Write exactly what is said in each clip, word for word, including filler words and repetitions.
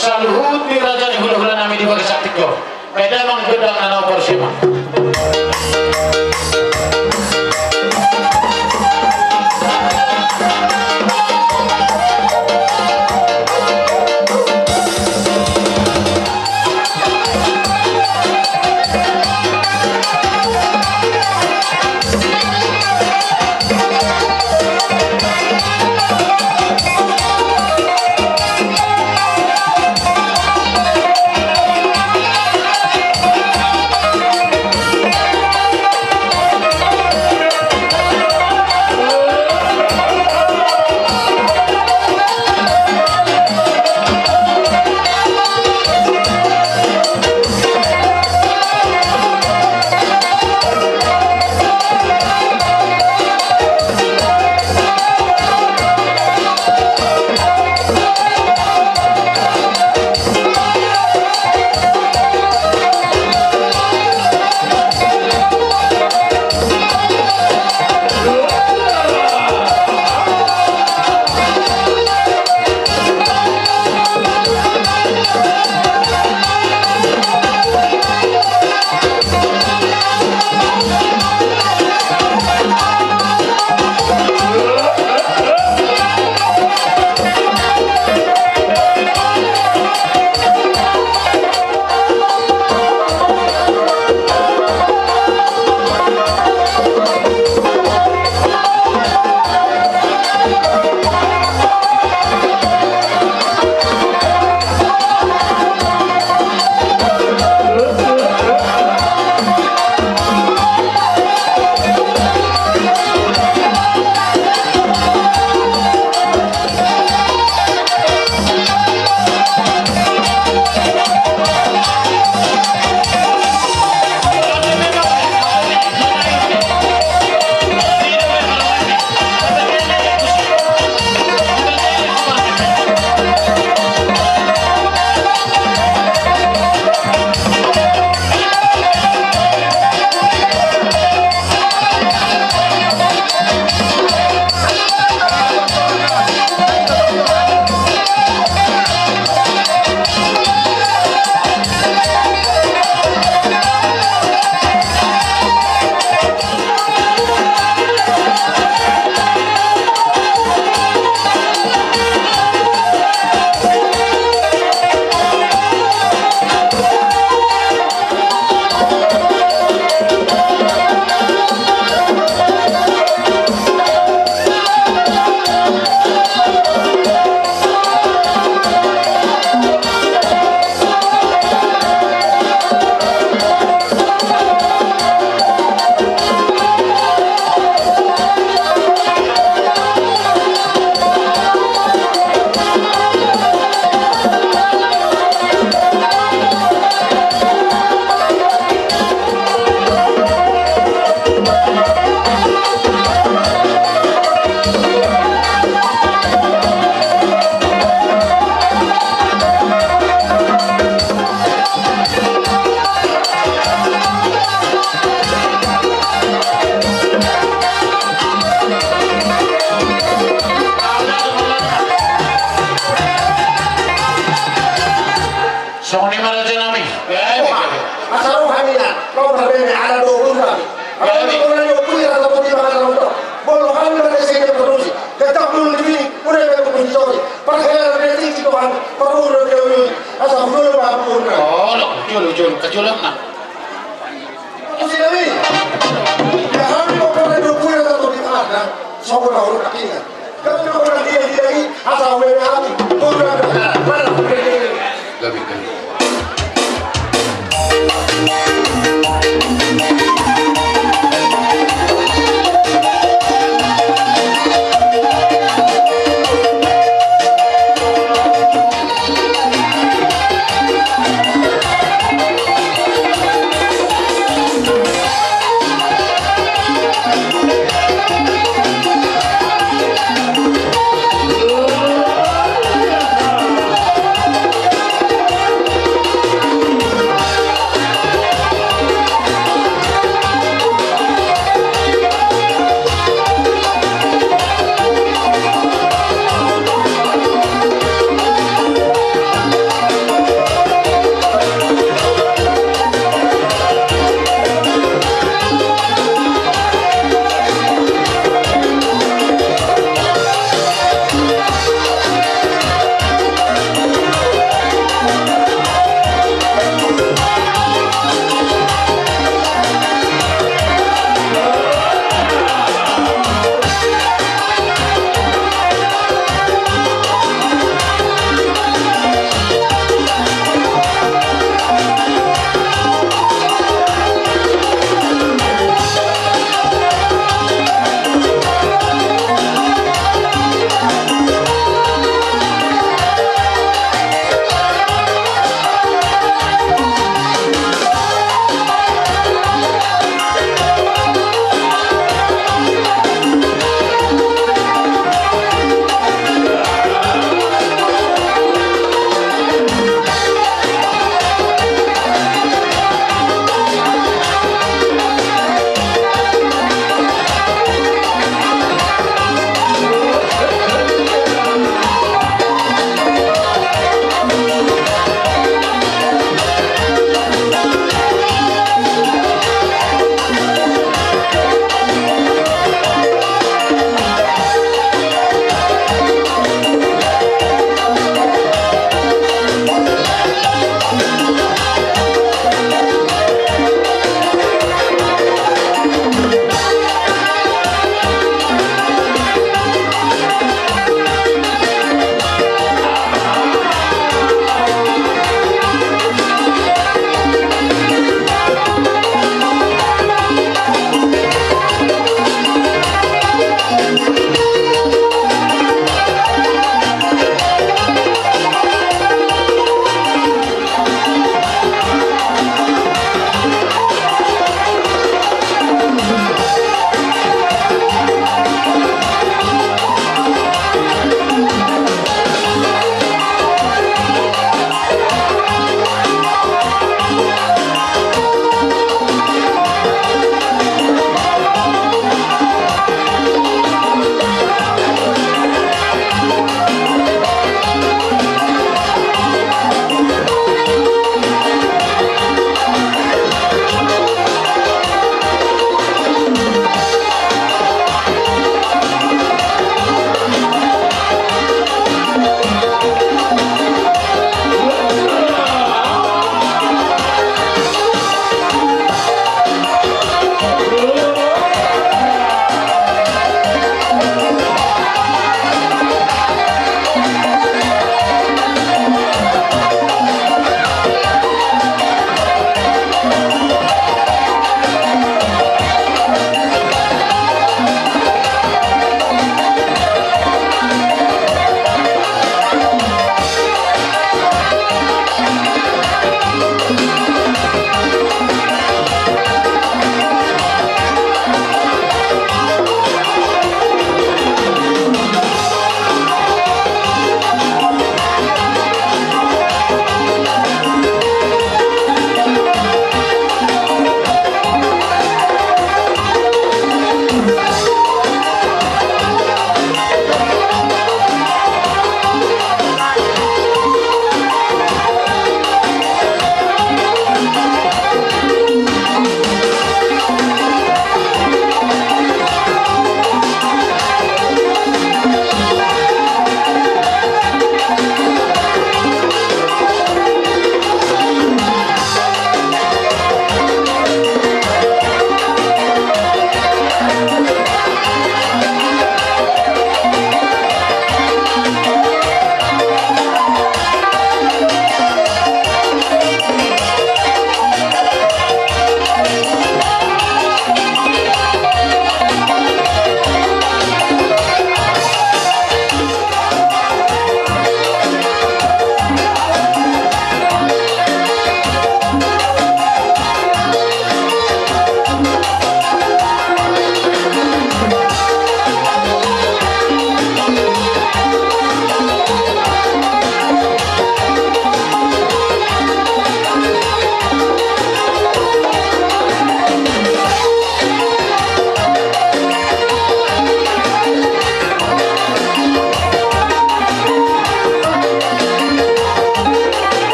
Saluhut ni raja ni hulahula nami di bagasan tingki on. Bahen damang gondang na naung parusiman. Songon i ma raja nami. Asa roha ni na, laho marbere ala dohot nami. Ala dohot nami, ompung i rasa poti mangana rondo. Molo hami mate sini produksi. Tetap dulu di sini, udah ada komposisi. Parhela dari sini doang, parhela dari sini. Asa dulu bapak pun. Oh, lo, jolo, jolo, kejolo na. Musik kami. Ya, hami mau pada dua puluh atau di mana? Sopo na huruf kakinya. Kami mau pada dia, dia lagi. Asal W W hami. Kurang. Mana? Gabe, gabe.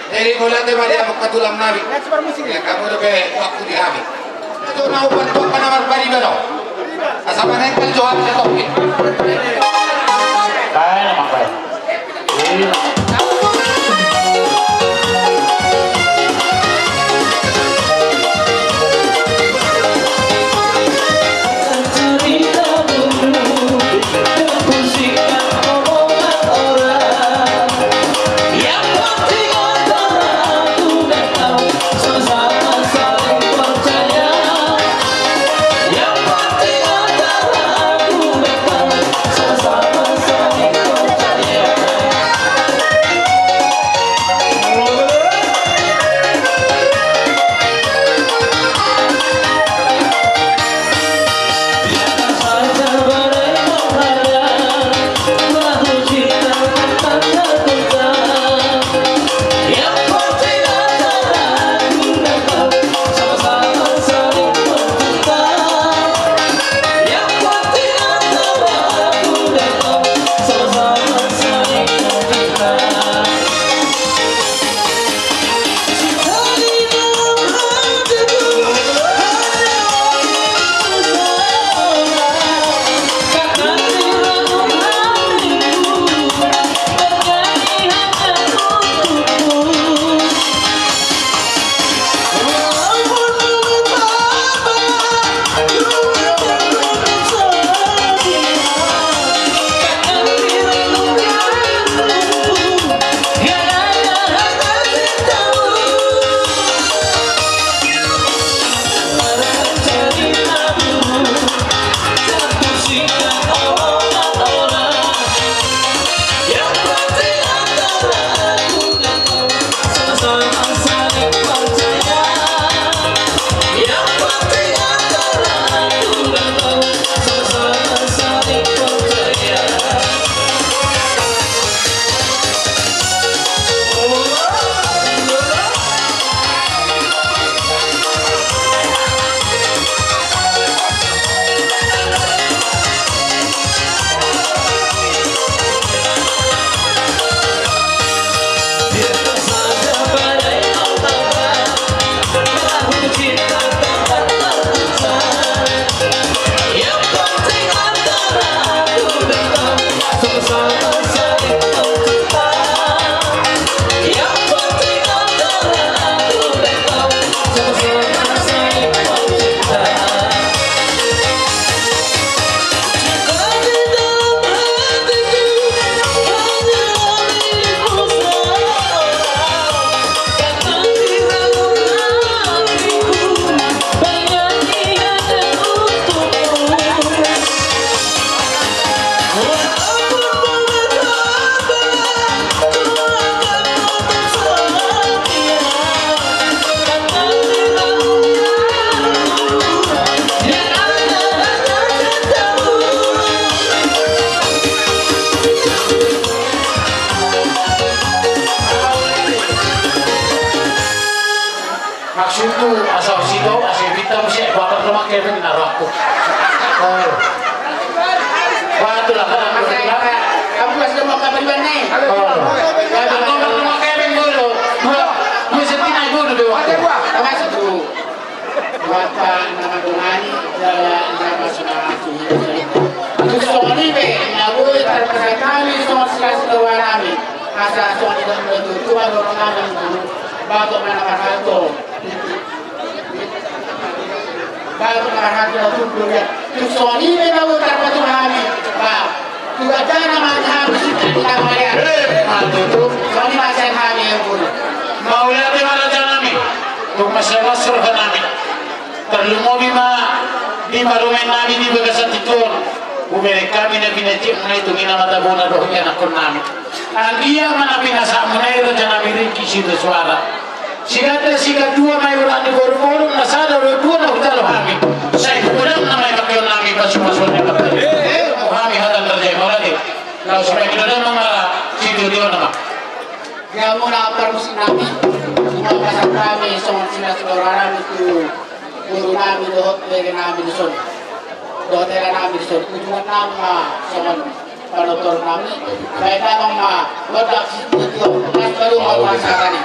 Jadi, mauliate ma di hamu angka tulang nami. Ia, hamu dope waktu di hami. Itu na umpat tu angka na marpariban on. Asa manengkel jo hami satopi. Baen, amang, baen. Maksudku, asa sido, asa bintang, si bapak rumah kepeng na rokok. Oh. Wah, tulang, tulang. Kamu kasih mau kabar iban nih. Oh. Ya, tulang, rumah kepeng dulu. Dua, dua setengah dulu, dua. Ada dua. Masuk dulu. Bapa na mandongani, jala na marsomba tu hita. Tung songon i pe na boi tarpasahat hami songon silas ni roha nami. Asa songon i do tu tuan roha nami tu bagot ma na marhalto. Bagot ma na marhalto na tubu ya. Tung songon i pe na boi tarpasahat hami. Ba. Tuga jana ma hami sitani tama ya. Eh, matutu. Songon i ma sian hami yang guru. Mauliate ma raja nami. Tung mansai las roha nami. Tarlumobi ma di parumaen nami di bagasan tintu on. Hubereng hami na pinantiak muna i tu ina ma tabona dohot ianakhon nami. Anggiat ma na pinasahat muna i raja nami ringki sitio suara. Siganda siganup dua ma i urat ni boruboru na sada do dua na hujalo hami. Sai hugudang nama i pangkeon nami pasupasuon ni Amanta. Eh, hami hata na raja i mauliate. Laos sibaen do nama mara sitio nama. Ia muna parmusik nami. Ima pasahat hami songon silas ni roha nami tu boru nami dohot bere nami dison. Dohot hela nami dison. Ujungan nami ma songon Panutup nami, baen damang ma gondang situtu, pas baru ma pasaran i.